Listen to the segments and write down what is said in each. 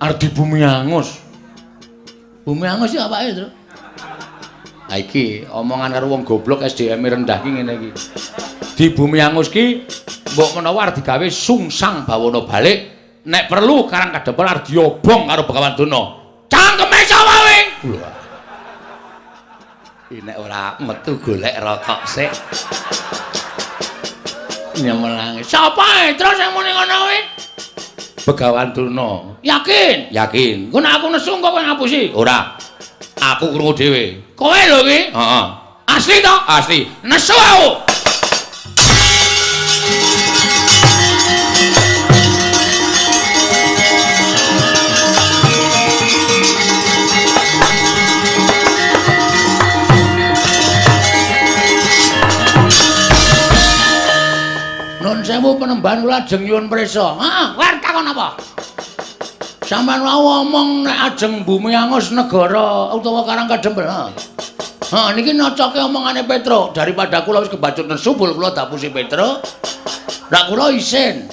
Arep di bumi angus. Bumi angus iki apake, Tru? Ha iki omongan karo wong goblok SDM rendah ki ngene iki. Di bumi angus ki mbok menawa arep digawe sungsang bawana balik, nek perlu Karang Kadempel arep diobong karo Begawan Durna. Cangkeme sapa kowe? Nek ora metu golek rokok sik. Nyemelangi. Sapa terus sing muni ngono kuwi? Begawan Durna. Yakin? Yakin. Engko nek aku nesu engko kowe ngapusi? Ora. Aku krungu dhewe. Kowe lho iki? Heeh. Asli to? Asli. Nesu aku. Nun sewu penembahan kula ajeng nyuwun prisa. Heeh, kowe takon apa? Sampeyan wau omong nek ajeng bumi angus negara utawa Karang Kadempel. Heeh. Heeh, niki nocoke omongane Petruk. Daripada kula wis kebacut nesu bul kula dapusi Petruk. Lah kula isin.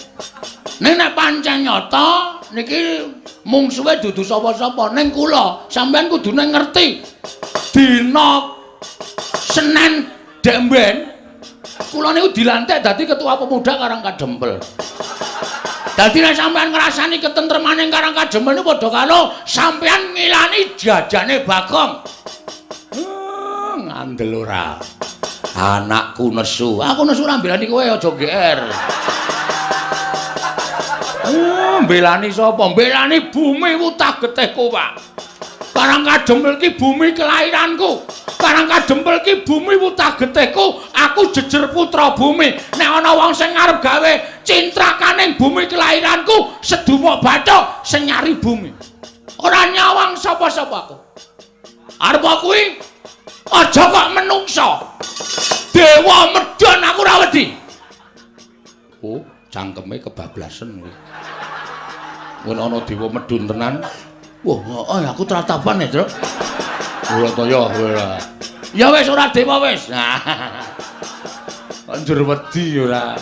Ning nek pancen nyata niki mungsuhe dudu sapa-sapa ning kula, sampeyan kudune ngerti. Dina Senin dek mben kula niku dilantik dadi ketua pemuda Karang Kadempel. Dadi nek sampeyan ngrasani ketentremane Karang Kadempel niku padha karo sampeyan ngilani jajane Bagong. Ngandel ora. Anakku nesu. Aku nesu ora mbelani kowe aja GR. Mbelani sapa? Mbelani bumi wutah getihku, Pak. Karang Kadempel ki bumi kelahiranku. Karang Kadempel ki bumi wutah getihku. Aku jejer putra bumi. Nek ana wong sing arep gawe cintrakaning bumi kelahiranku, sedumuk bathuk sing nyari bumi. Ora nyawang sapa-sapa aku. Arep kuwi aja kok menungsa. Dewa medhon aku ora wedi. Oh, cangkeme kebablasen kuwi. Mun ana dewa medhun tenan. Wah, heeh aku tratapan ya, Truk. Ora kaya ora. Ya wis ora dewa wis. Kok njur wedi ora.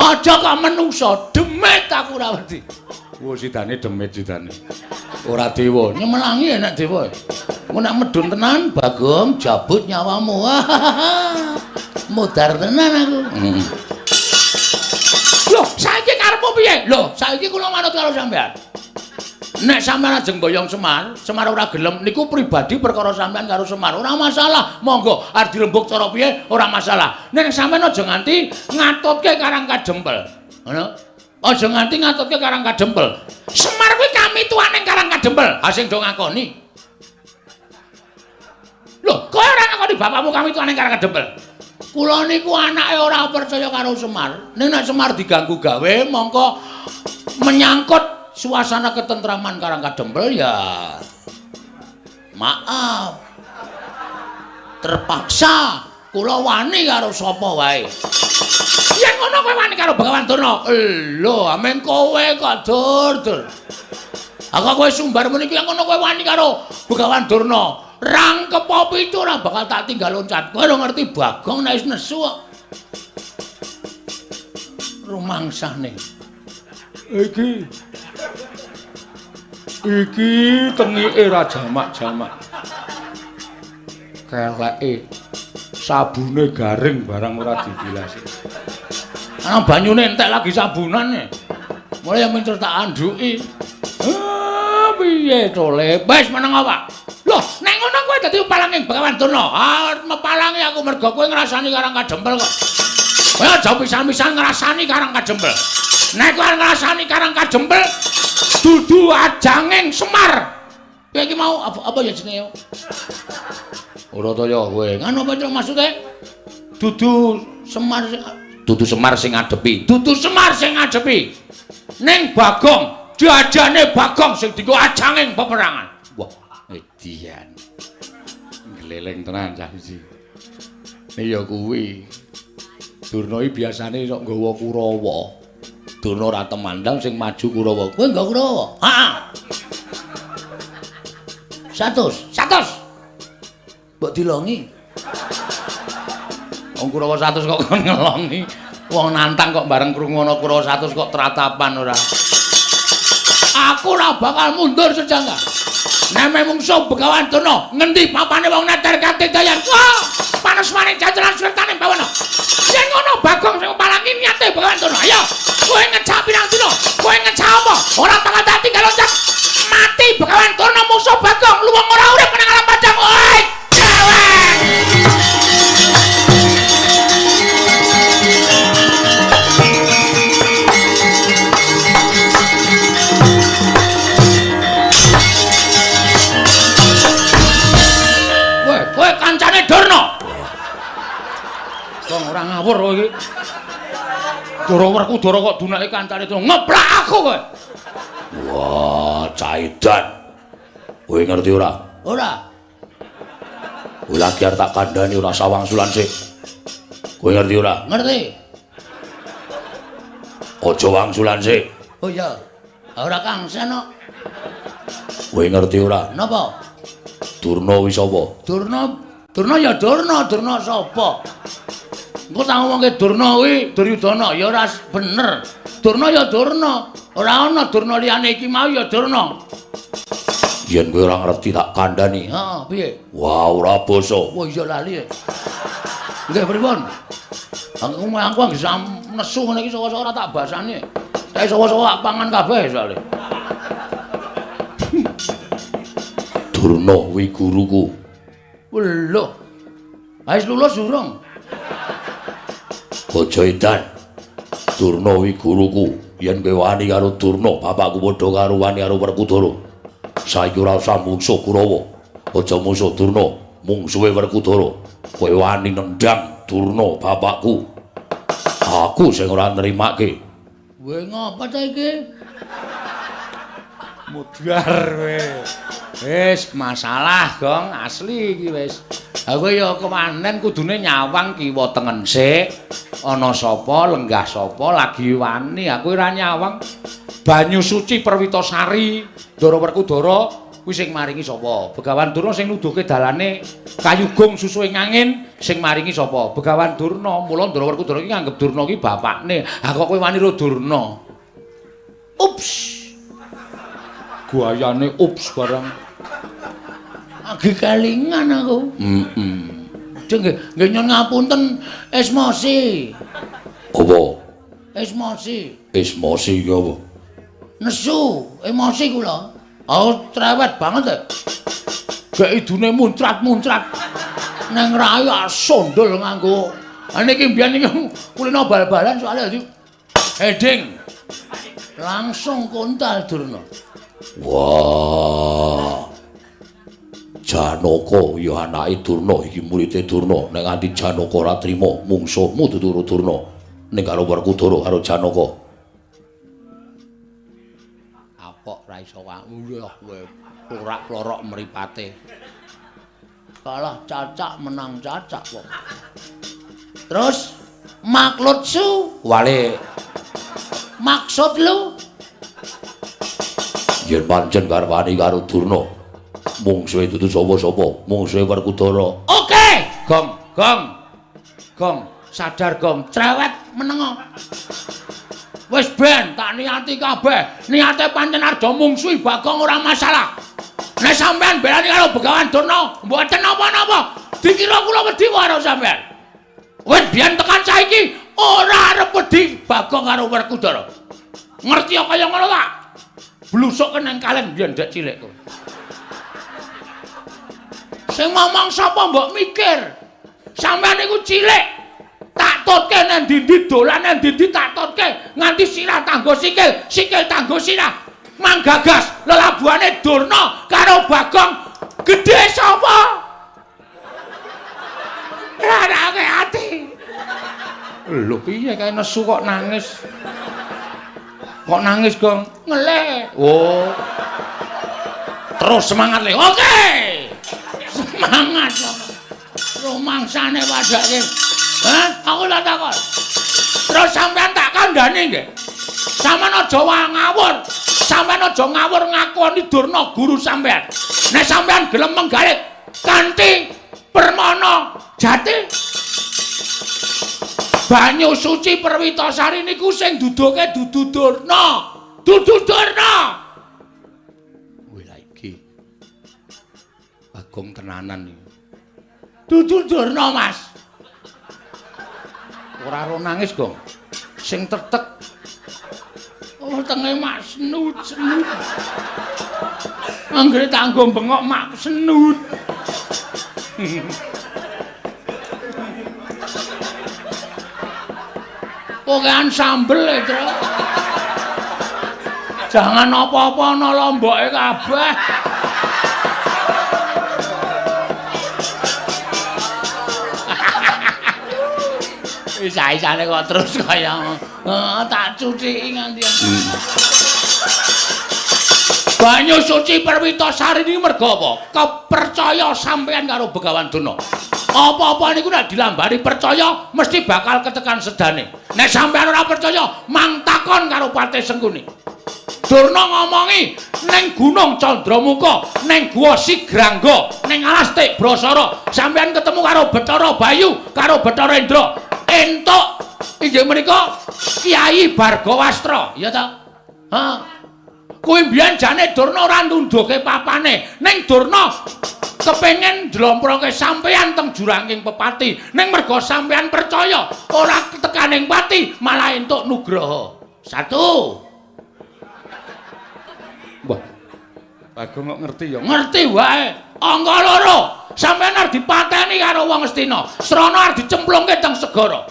Aja kok menungsa, demit aku ora wedi. Wah, sidane demit sidane. Ora dewa, nyemelangi enak dewa. Engko nek medhun tenan, Bagong jabut nyawamu. Modar tenan aku. Loh, saiki karepmu piye? Loh, saiki kula manut karo sampean. Nek sampean ajeng mboyong Semar, Semar ora gelem niku pribadi perkara sampean karo Semar. Ora masalah, monggo arep dirembug cara piye ora masalah. Nek sampean aja nganti ngatutke Karang Kadempel. Ngono? Aja nganti ngatutke Karang Kadempel. Semar kuwi kamituane Karang Kadempel. Ha sing do ngakoni. Lho, kowe ora ngakoni bapakmu kamituane Karang Kadempel. Kula niku anake ora percaya karo Semar. Ning nek Semar diganggu gawe mongko menyangkut suasana ketentraman Karang Kadempel ya maaf, terpaksa kula wani karo sapa wae. Yen ngono kowe wani karo Begawan Durna? Lho, amen kowe kok dur-dur. Aku kowe sumbar muni iki ngono kowe wani karo Begawan Durna. Rangkep pitu ora bakal tak tinggal loncat. Kowe ora ngerti Bagong nek wis nesu kok. Rumangsane. Iki iki tengike ra jamak-jamak. Keleke sabune garing barang ora dibilasi. Ana banyune entek lagi sabunane. Mulai mincer tak andhuki. Piye to, Le? Wis meneng apa? Loh, nek ngono kowe dadi palanging Begawan Durna. Ah, mepalangi aku mergo kowe ngrasani Karang Kadempel kok. Kowe aja pisan-pisan ngrasani Karang Kadempel. Nek kowe ngrasani Karang Kadempel dudu ajanging Semar. Kowe iki mau apa ya jenenge? Ora to ya kowe. Ngono apa maksude? Dudu Semar, dudu Semar sing ngadepi. Dudu Semar sing ngadepi. Ning Bagong, jajane Bagong sing dienggo ajanging peperangan. Wah, edian. Gleleng tenan cah iki. Ya kuwi. Durna iki biasane sok nggawa Kurawa. Durna ora temandang sing maju Kurawa. Kowe nggawa Kurawa? Heeh. 100. 100. Mbok dilongi. Wong Kurawa 100 kok kon ngelongi. Wong nantang kok bareng krungu ana Kurawa 100 kok tratapan ora. Aku ora bakal mundur sejangka. Nek mungsuh Begawan Durna, ngendi papane wong neter katidayan? Wah, panesmane jajaran swertane bawana. Yen ngono Bagong sing palangi niate Begawan Durna. Ayo, kowe ngejak pirang dina? Kowe ngejak apa? Ora bakal tak tinggal loncat. Mati Begawan Durna mungsuh Bagong, luwung ora urip nang alam padang. Oi, cewek. Kowe kancane Durna. Wong ora ngawur kowe iki. Ndara Werkudara kok dunake kancane Durna. Ngeplak aku kowe. Wah, caidan. Kowe ngerti ora? Ora. Kowe lagi arep tak kandhani ora sawang sulan sik. Kowe ngerti ora? Ngerti. Aja wangsulan sik. Oh iya. Ora kangsen kok. Kowe ngerti ora? Napa? Durna kuwi sapa? Durna, Durna ya Durna, Durna sapa? Engko tak ngomongke Durna kuwi Duryudana ya ora bener. Durna ya Durna, ora ana Durna liyane iki mau ya Durna. Yen kowe ora ngerti tak kandhani. Heeh, piye? Wah, ora basa. Wah, iya lali. Nggih, pripun? Aku anggere nesu ngene iki saka-saka ora tak basani. Tak saka-saka tak pangan kabeh soalé. Durna kuwi guruku. Lho. Wis lulus durung? Aja edan. Durna kuwi guruku. Yen kowe wani karo Durna, bapakku padha karo wani karo Werkudara. Saiki ora usah mungsuh Kurawa. Aja mungsuh Durna, mungsuhe Werkudara. Kowe wani nendang Durna bapakku. Aku sing ora nrimake. Kowe ngapa ta iki? Mudhar kowe. Wis masalah, Gong, asli iki wis. Ha kowe ya kewanen kudune nyawang kiwa tengen sik. Ana sapa, lenggah sapa lagi wani. Aku ora nyawang. Banyu suci Perwitasari, Ndara Werkudara kuwi sing maringi sapa? Begawan Durna sing nuduhke dalane kayu gong susuhe angin sing maringi sapa? Begawan Durna. Mula Ndara Werkudara iki nganggep Durna iki bapakne. Ha kok kowe wani ro Durna? Ups. Guayane ups barang. Agi kelingan aku. Heeh. Nggih, nggih nyuwun ngapunten Esmosi. Apa? Esmosi. Esmosi ki apa? Nesu, emosi kula. Aku cerewet banget e. Gek idune muncrat-muncrat. Neng rai sondol nganggo. Ha niki mbiyen niki kulino bal-balan soalnya dadi heading. Langsung kontal Durna. Wah. Janaka ya anake Durna iki murite Durna. Nek nganti Janaka ora trima mungsuhmu dudu Durna. Ning karo Werkudara karo Janaka. Apok ra iso wae kowe plorak-plorok mripate. Kalah cacak menang cacak kok. Terus maklutsu wale. Maksud lu yen pancen karepane karo Durna mungsuhe dudu sapa-sapa, mungsuhe Werkudara. Oke, Gong, Gong. Gong, sadar Gong, cerewet menengo. Wis ben tak niati kabeh. Niate pancen arep mungsuhi Bagong ora masalah. Nek sampean belani karo Begawan Durna, mboten napa-napa. Dikira kula wedi karo sampean. Wis biyen tekan saiki ora arep wedi Bagong karo Werkudara. Ngerti kaya ngono ta? Blusuk nang kalen biyen dek cilik kowe. Sing ngomong sapa mbok mikir? Sampeyan niku cilik. Tak tutke nang ndi-ndi dolan nang ndi-ndi tak tutke nganti sirah tanggo sikil, sikil tanggo sirah. Manggagas lelabuhane Durna karo Bagong gedhe sapa? Rarake ati. Lho piye kae nesu kok nangis? Kok nangis, Gong? Ngelih. Oh. Terus semangat le. Oke. Semangat. Rumangsane padake. Hah? Aku tak takon. Terus sampean tak kandhani nggih. Sampeyan aja ngawur. Sampeyan aja ngawur ngakoni Durna guru sampean. Nek sampean gelem menggalih kanthi permana jati banyu suci Perwitasari niku sing duduke dudu Durna. Dudu Durna. Bagong tenanan iki. Dudu Durna, Mas. Ora ro nangis, Gong. Sing tetek. Oh, tenge mak senut-senut. Anggere tak nggo bengok mak senut. Pokokan sambel e, Tru. Jangan apa-apa ana lomboke kabeh. Isa-isane kok terus kaya tak cuciki nganti. Banyu suci Perwitasari niki merga apa? Kepercaya sampean karo Begawan Durna. Apa-apa niku nek dilambari percaya mesti bakal ketekan sedane. Nek sampean ora percaya, mang takon karo Patih Sengkuni. Durna ngomongi ning Gunung Candramuka, ning Gua Sigrangga, ning Alas Tik Brasara, sampean ketemu karo Bathara Bayu, karo Bathara Indra. Entuk inggih menika Kyai Bargawastra, ya ta? Ha. Kuwi mbiyen jane Durna ora nundhuke papane, ning Durna kepengin njlomproke sampeyan teng juranging pepati, ning merga sampeyan percaya ora tekaning pati malah entuk nugraha. Satu. Wah. Bagong kok ngerti ya? Ngerti wae. Angka loro, sampeyan arep dipateni karo wong Astina. Srana arep dicemplungke teng segara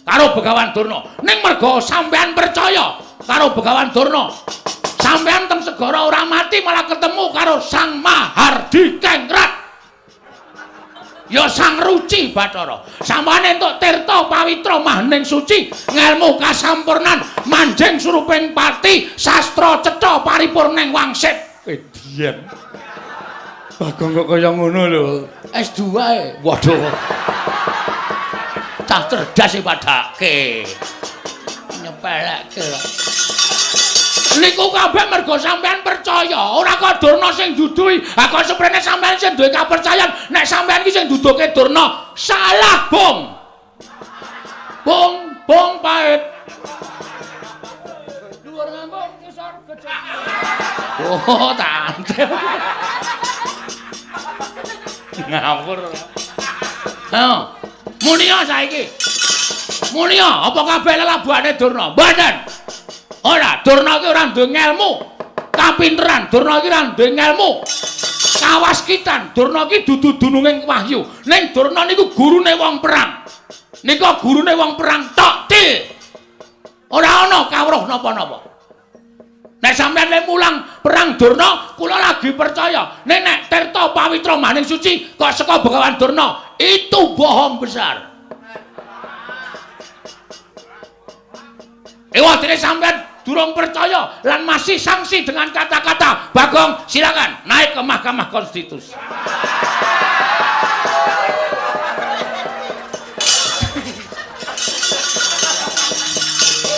karo Begawan Durna. Ning merga sampeyan percaya karo Begawan Durna, sampeyan teng segara ora mati malah ketemu karo Sang Mahardikengrat. Ya Sang Ruci Bathara. Sampeyan entuk tirta pawitra mahning suci, ngelmu kasampurnan, manjing suruping pati, sastra cetha paripurning wangsit. Edian. Bagong kok kaya ngono lho. S2 e. Waduh. Cah cerdas e padake. Nyepelekke lho. Niku kabeh mergo sampean percaya, ora kok Durna sing duduhi. Ha kok seprene sampean sing duwe kapercayan, nek sampean iki sing duduhke Durna, salah, Bung. Bung, bung pahit. Dhuwur ngambung ngisor gejek. Oh, tante. Ngawur. Ha. Munia saiki. Munia, apa kabeh lelabuhane Durna? Mboten. Ora, Durna iki ora duwe ngelmu. Kapinteran, Durna iki ora duwe ngelmu. Kawaskitan, Durna iki dudu dununging wahyu. Ning Durna niku gurune wong perang. Nika gurune wong perang tok til. Ora ana kawruh napa-napa. Nek sampeyan le mulang perang Durna, kula lagi percaya. Nek nek tirta pawitra maning suci kok saka Begawan Durna, itu bohong besar. Ewa dene sampeyan durung percaya lan masih sanksi dengan kata-kata Bagong, silakan naik ke Mahkamah Konstitusi.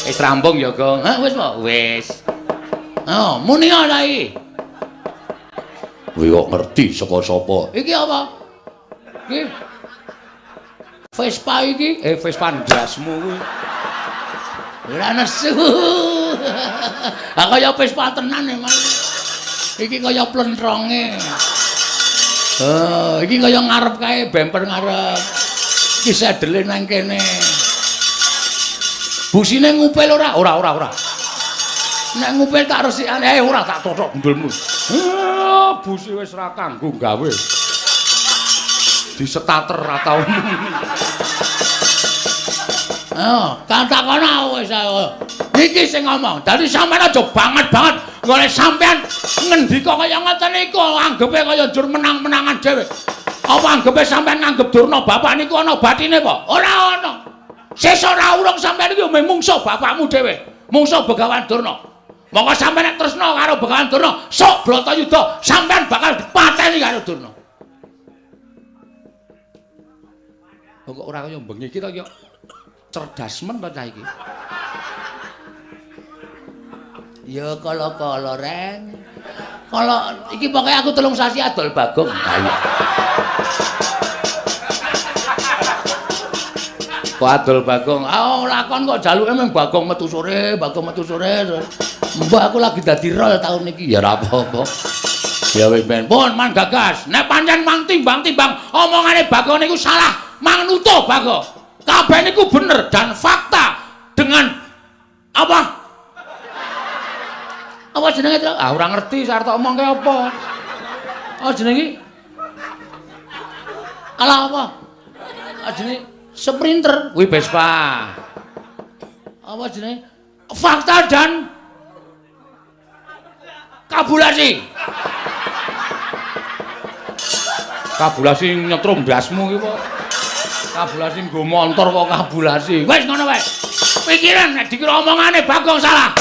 Wis rampung ya, Gong. Hah, wis po? Wis. Oh, muni ora iki. Kowe kok ngerti saka sapa? Iki apa? Iki Vespa iki, Vespa ndasmu kuwi. Ora nesu. Ha kaya Vespa tenan emang. Iki kaya plentronge. Oh, iki kaya ngarep kae, bemper ngarep. Iki sedele nang kene. Busine ngupil ora? Ora, ora, ora. Nek ngupil tak resikane, ora tak tothok gundulmu. Busi wis ora kanggo gawe. Disetater ra tau. Oh, katakana wis ayo. Niki sing ngomong. Dadi sampean aja banget-banget golek sampean ngendika kaya ngoten niku anggepe kaya njur menang-menangan dhewe. Apa anggepe sampean nganggep Durna bapak niku ana batine apa? Ora ana. Sesuk ora urung sampean iki mung mungsuh bapakmu dhewe. Mungsuh Begawan Durna. Monggo sampean nek tresna karo Begawan Durna, sok Bratayuda sampean bakal dipateni karo Durna. Kok ora kaya bengi iki to iki? Cerdas men to cah iki. Ya kala-kala reng. Kala iki pokoke aku 3 sasi adol Bagong. Ha iya. Kok adol Bagong? Ah lakon kok jaluke mung Bagong metu sore, Bagong metu sore. Mbah aku lagi dadi rol taun iki. Ya ora apa-apa. Ya wis ben pun man gagas. Nek pancen mang timbang-timbang omongane Bagong niku salah, mang nutuh Bagong. Kabeh niku bener dan fakta dengan apa? Apa jenenge, Tru? Ah ora ngerti arep tak omongke apa. Apa jenenge? Alah apa? Ah jenenge Sprinter kuwi Vespa. Apa jenenge? Fakta dan kabulasi. Kabulasi nyetrum ndasmu iki kok. Kabulasi nggo montor kok kabulasi. Wis ngono wae. Pikiran nek dikira omongane Bagong salah.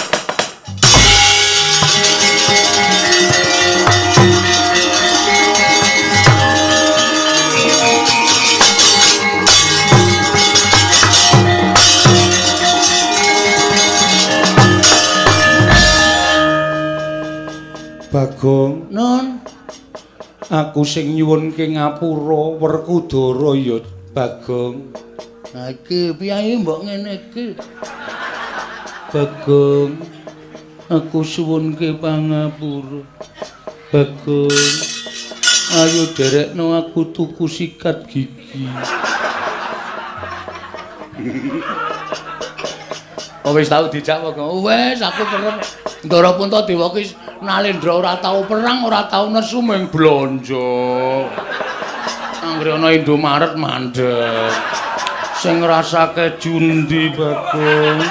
Bagong, Nun, aku sing nyuwunke ngapura Werkudara ya Bagong. Nah iki piye mbok ngene iki? Bagong, aku suwunke pangapura. Bagong, ayo derekno aku tuku sikat gigi. Oh wis tau dijak Bagong. Wis aku kerep Ndara Puntadewa ki Nalendra ora tau perang, ora tau nesu mung blonjo. Anggere ana Indomaret mandeg. Sing ngrasake jundi Bagong.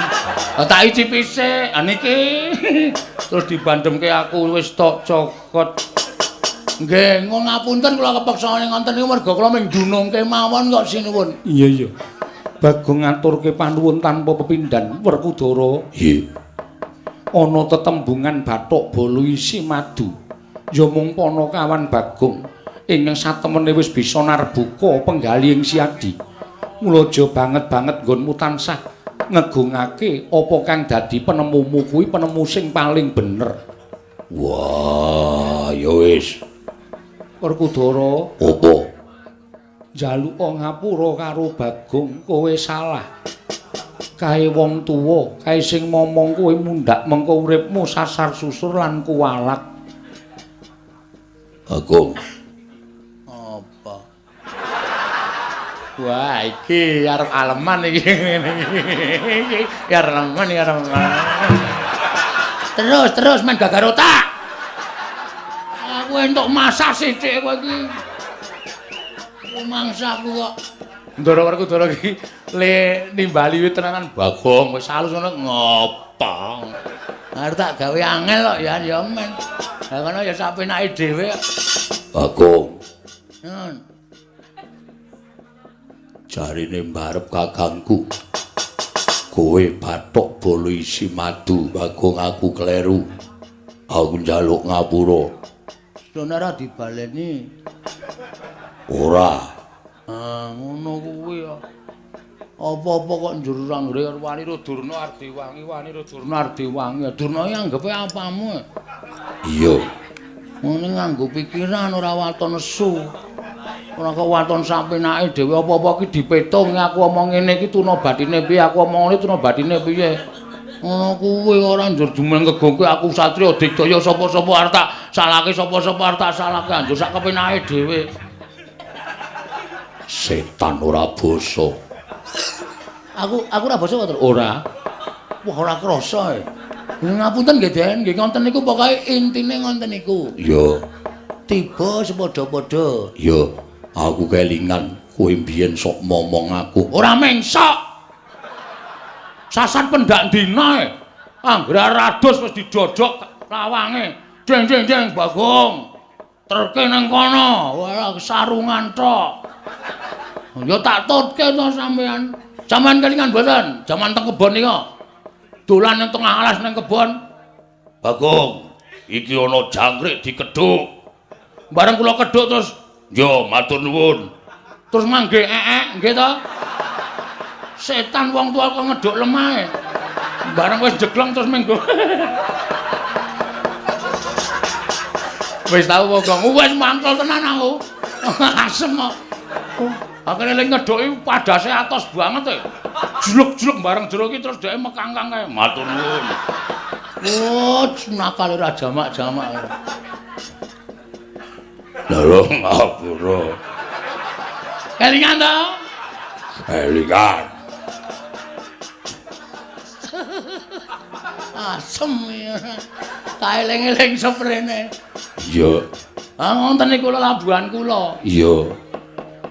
Tak icipi sik, ha niki. Terus dibandemke aku wis tok cokot. Nggih, ngapunten kula kepeksa ngoten niku merga kula mung dunungke mawon kok sinuwun. Iya iya. Bagong ngaturke panuwun tanpa pepindhan Werkudara. Nggih. Ana tetembungan bathuk bolu isi madu. Ya mung panakawan Bagong ingkang satemene wis bisa narbuka penggalih ing Siadi. Mula aja banget-banget nggonmu tansah ngegungake apa kang dadi penemumu kuwi penemu sing paling bener. Wah, ya wis. Werkudara, apa? Njaluk ngapura karo Bagong, kowe salah. Kae wong tuwa, kae sing momong kowe mundhak mengko uripmu sasar susur lan kuwalat. Bagong. Apa? Wah, iki arep aleman iki ngene iki. Ya remen ya remen. Terus terus men gagar otak. Aku entuk masak sithik kowe iki. Mangsaku kok. Ndara Werkudara iki le nimbali wit tenanan Bagong wis halus ngono ngopo. Arep tak gawe angel kok ya ya men. Lah ngono ya sak penake dhewe. Bagong. Nun. Jarine mbarep kakangku. Kowe bathok bolo isi madu, Bagong aku kleru. Aku njaluk ngapura. Sono ora dibaleni. Ora. Ah, ngono kuwi ya. Apa-apa kok njur anggere wani ro Durna Ardewangi, wani ro Durna Ardewangi. Durna iki anggepe apamu? Iya. Ngene nganggo pikiran ora waton nesu. Ora kok waton sampenake dhewe apa-apa iki dipetung aku omong ngene iki tuna batine piye, aku omong ngene tuna batine piye. Ngono kuwi ora njur jumeng kegongke aku satriya digdaya sapa-sapa arep tak salahke sapa-sapa arep tak salahke anjur sak kepenake dhewe. Setan ora basa. Aku ora basa kok, ora. Wah, ora krasa e. Ngapunten nggih, Den, nggih ngoten niku pokoke intine ngoten niku. Iya. Tiba sepadha-padha. Iya, aku kelingan kowe mbiyen sok momong aku. Ora mengsok. Sasan pendak dina e. Anggere rados wis didodok lawange. Deng deng deng Bagong. Terke nang kono, wah sarungan tok. Ya tak tutke to sampean. Sampean kelingan mboten? Jaman teng kebon nika. Dolan nang tengah alas nang kebon. Bagong, iki ana jangkrik dikedhuk. Bareng kula kedhuk terus, ya matur nuwun. Terus mangge ekek, nggih to? Setan wong tua kok ngedhuk lemahe. Bareng wis jeglong terus minggu. Wis tau Bagong, wis mangkel tenan aku. Asem kok. Akhire lek ngedhuki padase atos banget e. Jluk-jluk bareng jero iki terus dheke mekangkang kae. Matur nuwun. Oh, nakal ora jamak-jamak. Lho ngapura. Kelingan to? Kelingan. Asem ya. Tak eling-eling seprene. Iya. Ah ngoten niku kula labuhan kula. Iya.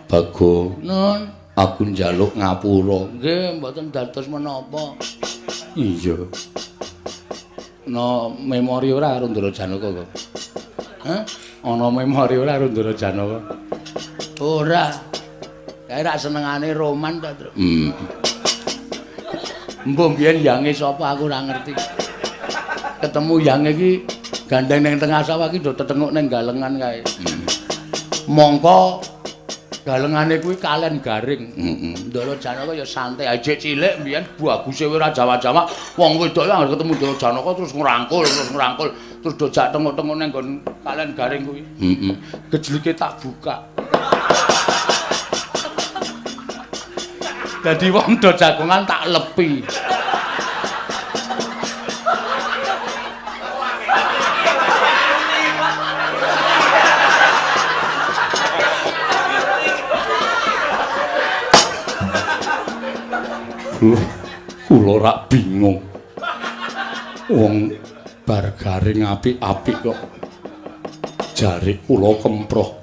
Bagong. Nun, aku njaluk ngapura. Nggih, mboten dados menapa. Iya. No memori ora karo Ndara Janaka kok. Hah? Ana memori ora karo Ndara Janaka? Ora. Kae rak senengane roman ta, Tru. Mbah biyen yange sapa aku ora ngerti. Ketemu yange iki gandeng ning tengah sawah iki do tetenguk ning galengan kae. Mongko galengane kuwi kalen garing. Ndara Janaka ya santai aja cilik mbiyen baguse ora jawa-jawa. Wong wedok anggere ketemu Ndara Janaka terus ngrangkul, terus dojak tenguk-tenguk ning nggon kalen garing kuwi. Gejlike tak buka. Dadi wong do jagongan tak lepi. Kula rak bingung. Wong bar garing apik-apik kok jare kula kemproh.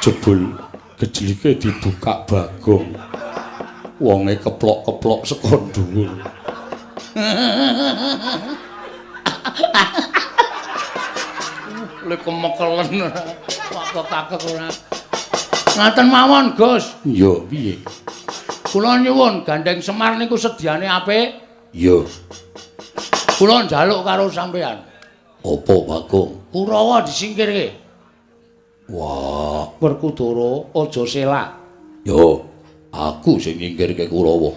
Jebul gejlike dibuka Bagong. Wonge keplok-keplok saka dhuwur. Lek kemekelen kok kakek ora. Ngaten mawon, Gus. Iya, piye? Kula nyuwun gandeng Semar niku sediane apik. Iya. Kula njaluk karo sampean. Apa, Bagong? Kurawa disingkirke. Wah, Werkudara aja selak. Yo, aku sing nyingkirke Kurawa.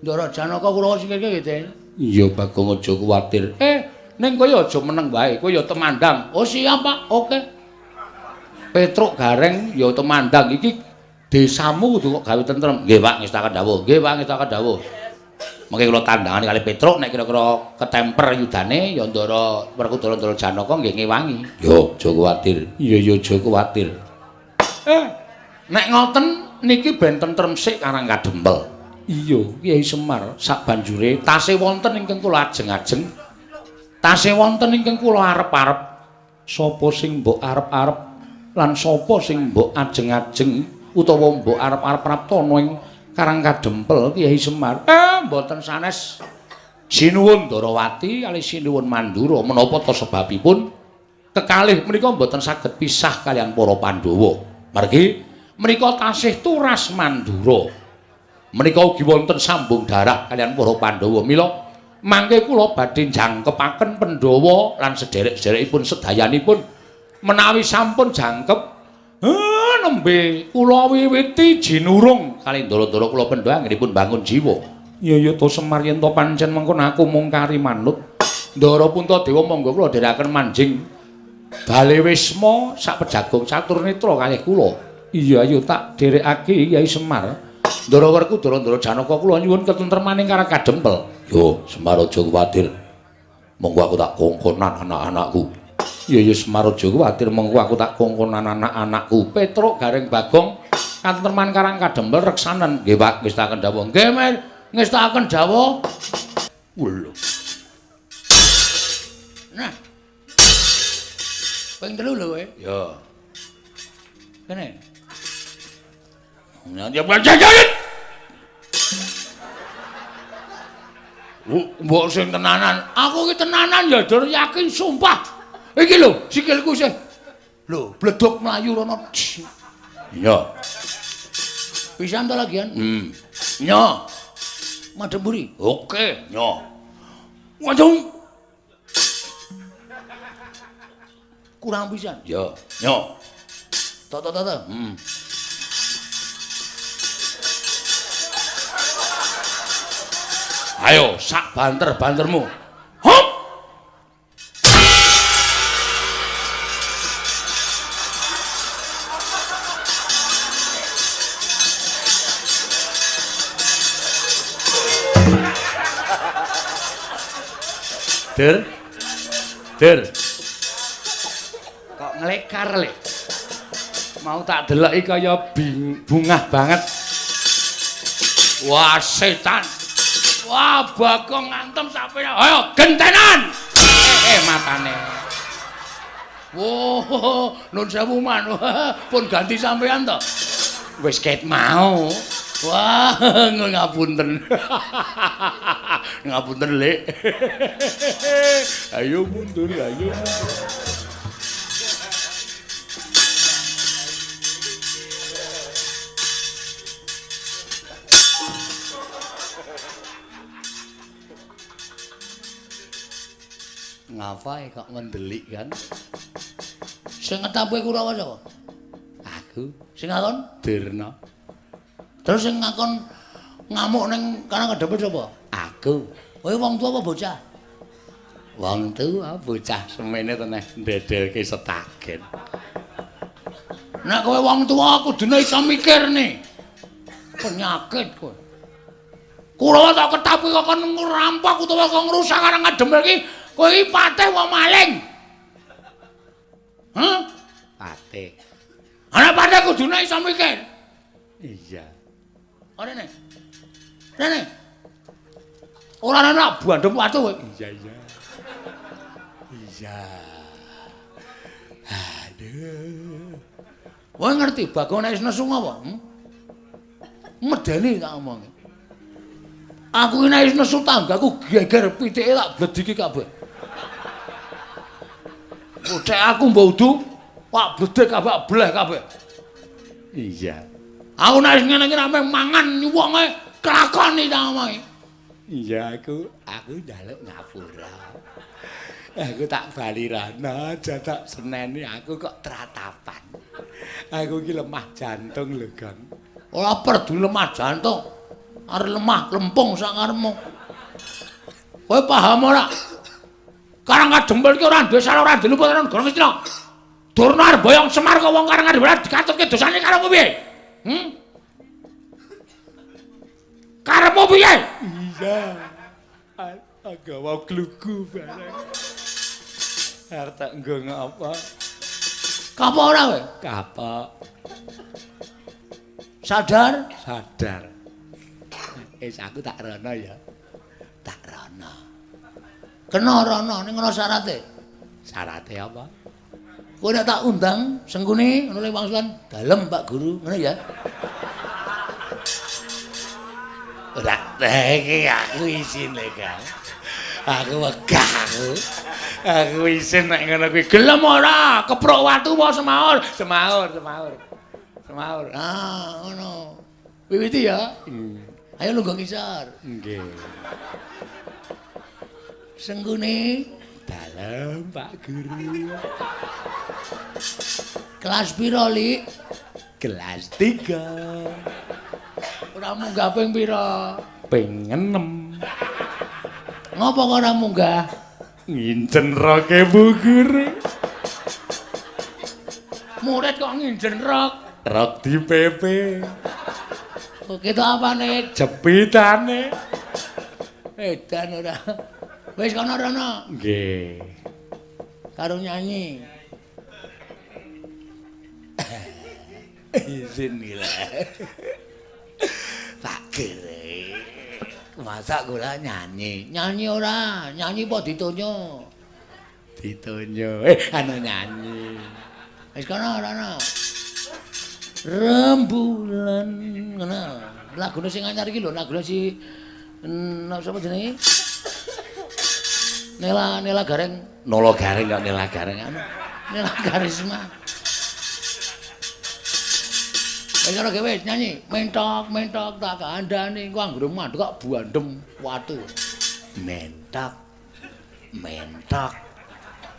Ndara Janaka Kurawa singkirke nggih, Den. Iya, Bagong aja kuwatir. Ning kowe aja meneng wae, kowe ya temandang. Oh, siap, Pak. Oke. Petruk Gareng ya temandang iki. Desamu kudu kok gawe tentrem. Nggih, Pak, ngestaken dawuh. Nggih, Pak, ngestaken dawuh. Mengke kula tandangane kali Petruk nek kira-kira ketemper yudane ya Ndara Werkudara Ndara Janaka nggih ngewangi. Yo, aja kuwatir. Iya, ya aja kuwatir. Nek ngoten niki ben tentrem sik Karang Kadempel. Iya, Kyai Semar sabanjure tasih wonten ingkang kula ajeng-ajeng. Tasih wonten ingkang kula arep-arep. Sapa sing mbok arep-arep lan sapa sing mbok ajeng-ajeng utawa mbok arep-arep praptana ing Karang Kadempel Kyai Semar. Mboten sanes. Sinuwun Ndarawati kalih sinuwun Mandura menapa ta sebabipun kekalih menika mboten saged pisah kaliyan para Pandhawa. Margi menika tasih turas Mandura. Menika ugi wonten sambung darah kaliyan para Pandhawa. Mila mangke kula badhe jangkepaken Pandhawa lan sederek-sederekipun sedayanipun menawi sampun jangkep nembe kula wiwiti jinurung kali ndara-ndara kula Pandhawa anggenipun bangun jiwa. Iya ya to Semar yen to pancen mengkon aku mung kari manut. Ndara Puntadewa monggo kula dherekaken manjing bale wisma sak pejagung caturnetra kalih kula. Iya ayo tak dherekake Kyai Semar. Ndara Werkudara Ndara Janaka kula nyuwun ketentremaning Karang Kadempel. Yo Semar aja kuwatir. Monggo aku tak kongkonan anak-anakku. Iya ya Semar aja kuwatir mengko aku tak kongkonan anak-anakku. Petruk Gareng Bagong katentreman Karang Kadempel reksanen. Nggih Pak, ngestaken dawuh. Nggih, Mer, ngestaken dawuh. Lho. Nah. Ping 3 lho kowe. Ya. Kene. Ya mbok sing tenanan. Aku iki tenanan ya, Dur, yakin sumpah. Iki lho, sikilku sih. Lho, bledok mlayu rono. Iya. Pisan to lagian? Nyo. Madhep mburi. Oke, nyo. Waduh. Kurang pisan. Ya, nyo. To to to to. Ayo, sak banter-bantermu. Hop. Der. Der. Kok nglekar le. Mau tak deloki kaya bungah banget. Wah, setan. Wah, Bagong ngantem sampe. Ayo gentenan. Matane. Wah, nun sewu man. Pun ganti sampean to. Wis ket mau. Wah, ngapunten. Ngapunten, Lek. Ayo mundur, ayo. Ngapa kok mendelik kan? Sing ngetampe Kurawa sapa? Aku. Sing ngakon? Durna. Terus sing ngakon ngamuk ning Karang Kadempel sapa? Aku. Kowe wong tuwa apa bocah? Wong tuwa, bocah semene teneh ndedelke setagen. Nek kowe wong tuwa kudune iso mikir nih. Penyakit kowe. Kurawa tak ketapi kok kon ngrampok utawa kok ngrusak Karang Kadempel iki. Kowe iki patih wong maling. Hah? Patih. Ana patih kudune iso mikir. Iya. Rene. Rene. Ora ana bandem watu kowe. Iya, iya. Iya. Aduh. Kowe ngerti Bagong nek wis nesu apa? Medeni tak omongi. Aku iki nek wis nesu tanggaku geger pitike tak blediki kabeh. Puthek aku mbok udu, pak bledek kabeh bleh kabeh. Iya. Aku nek ngene iki rame mangan wonge kelakoni ta omongi. Iya, aku njaluk ngapura. Aku tak bali rana, aja tak seneni aku kok tratapan. Aku iki lemah jantung lho, Gong. Ora perdu lemah jantung. Arep lemah lempung sak karepmu. Kowe paham ora? Karang Kadempel iki ora duwe salah, ora duwe luput ora negara Ngastina. Durna arep boyong Semar kok wong Karang Kadempel dikatutke dosane karepmu piye? Karepmu piye? Iya. Agawa glugu bareng. Arep tak nggo ngapa? Kapok ora kowe? Kapok. Sadar? Sadar. Wis aku tak rono ya. Tak rono. Kena rono ning ngono syarate. Syarate apa? Kowe nek tak undang Sengkuni ngono le wangsulan dalem Pak Guru, ngono ya. Ora iki aku isin lho, Kang. Aku wegah aku. Aku isin nek ngono kuwi. Gelem ora? Keprok watu apa semaur? Semaur, semaur. Semaur. Ah, ngono. Wiwiti ya. Ayo lungguh ngisor. Nggih. Sengkuni dalem Pak Guru. Kelas piro, Lik? Kelas 3. Ora munggah ping pira? Ping 6. Ngopo kok ora munggah? Nginjen roke Bu Guru. Murid kok nginjen rok? Rok di PP. Kok ketok apane? Jepitane. Edan ora. Wis kono rono. Nggih. Karo nyanyi. Izin gila. Pak Guru. Masa kula nyanyi? Nyanyi ora, nyanyi apa ditonyo? Ditonyo. Anu nyanyi. Wis kono rono. Rembulan ngono. Lagune sing anyar iki lho, lagune si sapa jenenge? Nela Nela Gareng. Nolo Gareng kok Nela Gareng anu. Nela Karisma. Wis ora gawe nyanyi, mentok mentok tak kandhani ku anggere mandek kok buandem watu. Mentok. Mentok.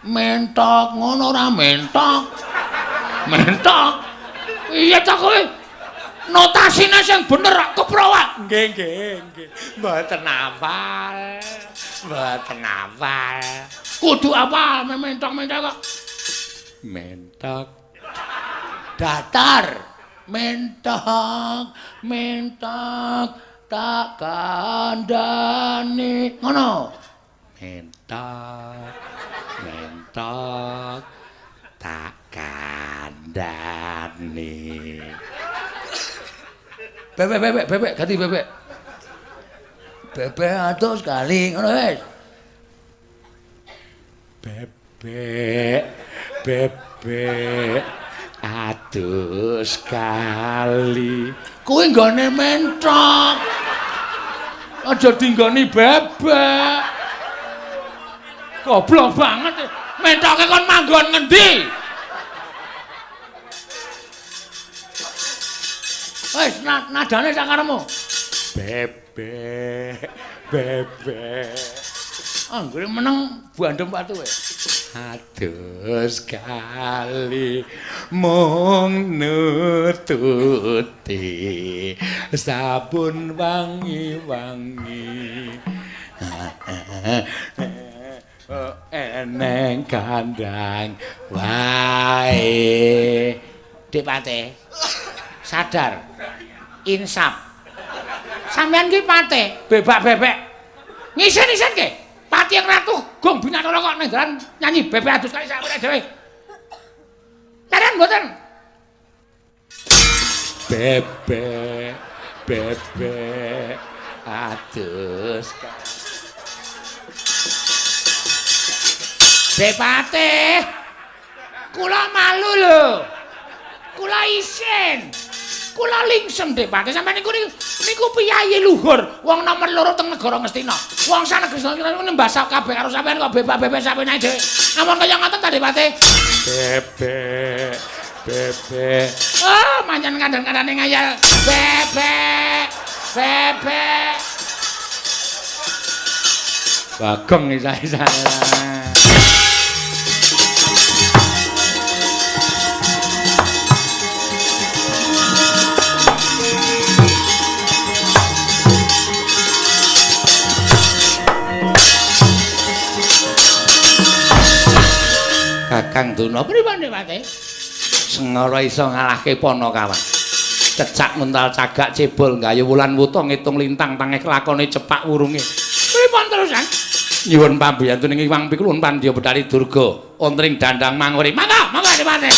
Mentok ngono ora mentok. Mentok. Iya ta kowe? Notasine sing bener keprowak. Nggih, nggih, nggih. Mboten hafal. Mboten hafal. Kudu hafal mentok-mentok kok. Mentok. Datar. Mentok, mentok tak kandhani. Ngono. Mentok. Mentok tak kandhani. ngrasani. Bebek bebek bebek ganti bebek. Bebek adus kali ngono wis. Bebek bebek adus kali. Kuwi nggone mentok. Aja dinggoni bebek. Goblok banget. Mentoke kon manggon ngendi? Wis nadane sakaremu. Bebek bebek. Anggere meneng bandem watu kowe. Adus kali mung nututi sabun wangi-wangi. Eneng kandang wae. Dik Pate. Sadar. Insaf. Sampeyan ki Pate, bebak-bebek. Ngisen-isen ke. Pati yang ratu gong binatara kok nang dalan nyanyi bebek adus kali sakmene dhewe. Leren mboten? Bebek bebek adus kali. Bepate, kula malu lho, kula isin, kula lingsem Depate. Sampeyan niku niku piyayi luhur, wong nomor loro teng negara Ngastina. Wong sak negeri Ngastina niku nembah kabeh karo sampeyan kok bebak-bebek sampeyan dhewe. Ampun kaya ngoten ta Depate? Bebek, bebek. Oh, manjen kandhan-kandhane ngayal. Bebek, bebek. Bagong isa-isa. Kakang Durna pripun Depate? Sengara iso ngalahke Panakawan. Cecak mental cagak cebol gayu wulan wuta ngitung lintang tangeh kelakone cepak wurunge. Pripun terusan? Nyuwun pambiyantu ing Iwang Pikulun Pandya Betari Durga wonten ing dandang manguri. Mangga, mangga Depate.